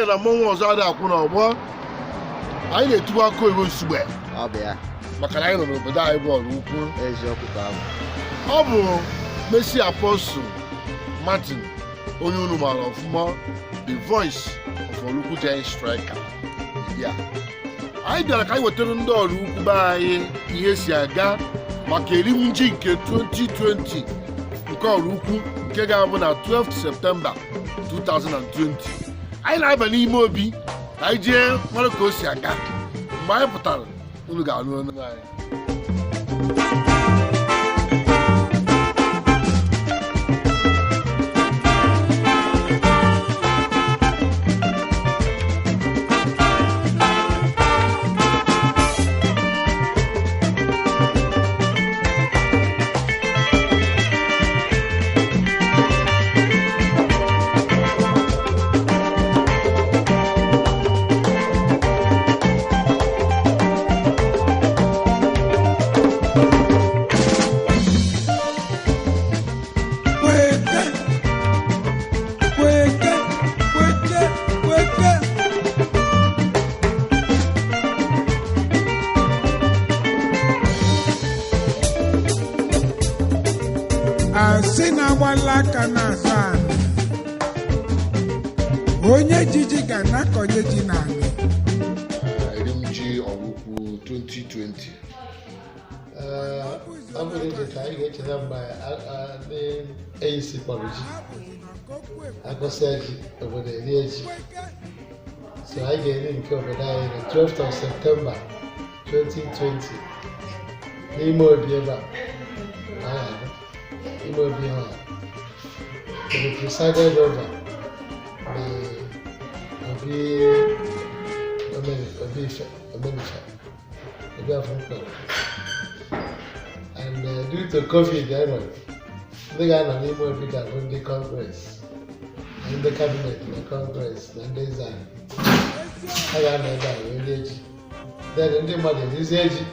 ya na mmọnwụ ọzọ adịghị akwụ n'ọgbọ. Anyị na-etubu aka oyibo nsugbe Ọ bụ ya. maka na anyị nọ n'obodo anyị bụ Oraukwu. Eziokwu ka ọ bụ. Ọ bụ Mercy Apostle Martin, onye unu maara ọfụma, the voice of Oraukwu Giant Striker. Ya anyị bịara ka anyị wetara ndị Oraukwu be anyị ihe si aga maka erim ji nke 2020 nke Oraukwu, nke ga-abụ na 12 Septemba 2020. Anyị na-aba n'ime obi ka anyị jee mara ka o si aga. Mgbe anyị pụtara, unu ga-anụ ọnụ anyị. Kwete, kwete, kwete, kwete. Asị na-agbala aka n'azụ anị, onye jiji ga na-akọnye ji n'anị. Erim ji Oraukwu 2020. Ee, ọ bụrụ icheta, anyị ga-echeta mgbe ndị AUC kpọrọ ji, agụsịa ji, obodo erie ji. So anyị ga-eri nke obodo anyị na 12th of September 2020 n'ime obi ebe a. Anyị ahụ ime obi ha to be presided over by Obi Obi Ife Omenife, Obi Afụmkpere. And due to COVID e nwere, ndị ga-anọ n'ime obi ga-abụ ndị Congress na ndị cabinet na Congress na ndị eze anyị. Ha ga-anọ ebe a wee rie ji, then ndị mmadụ erizie ji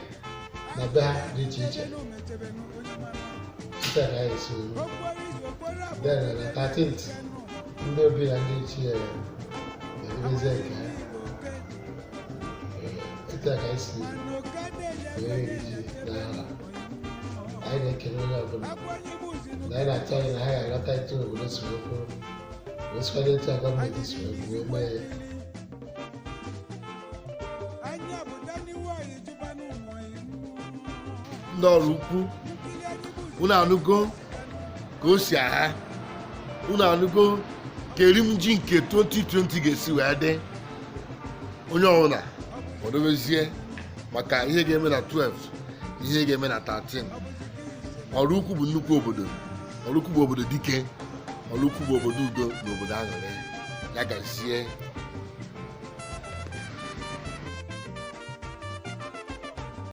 na be ha dị iche iche site na anyị esi wee. Then na 13th, ndị obi na ndị ichie eribezie nke ha. Etu a ka anyị si wee eri ji n'ahụ. Anyị na-ekele onye ọbụla na anyị na-atụ anya na ha ga-aghọta etu obodo si wee kwuru, wee sikwado etu a gọọmenti si wee kwuo mee ya. Anya bụ daniwa ijubanụ ụmụ. Ndị Oraukwu, unu anụgo ka o si aha. Unu anụgo ka erim ji nke 2020 ga-esi wee dị. Onye ọbụla kwadobezie maka ihe ga-eme na 12 na ihe ga-eme na 13. Oraukwu bụ nnukwu obodo. Oraukwu bụ obodo dike. Oraukwu bụ obodo udo na obodo aṅụrị. Ya gazie.